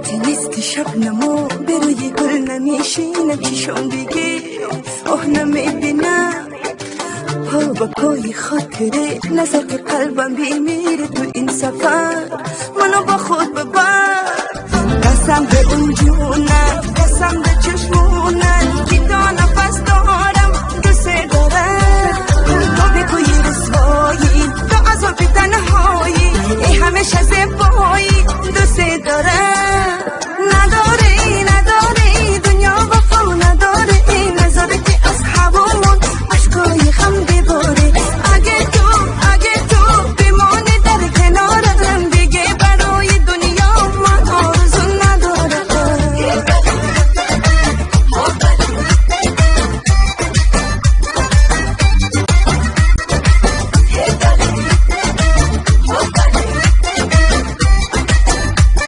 Вақте нести, шабнамо ба рӯи гул намешинам, чишом бигир, оҳ, намебинам. По ба пои хотире назар, ки қалбам бимире. Ту ин сафар ману ба худ бибар.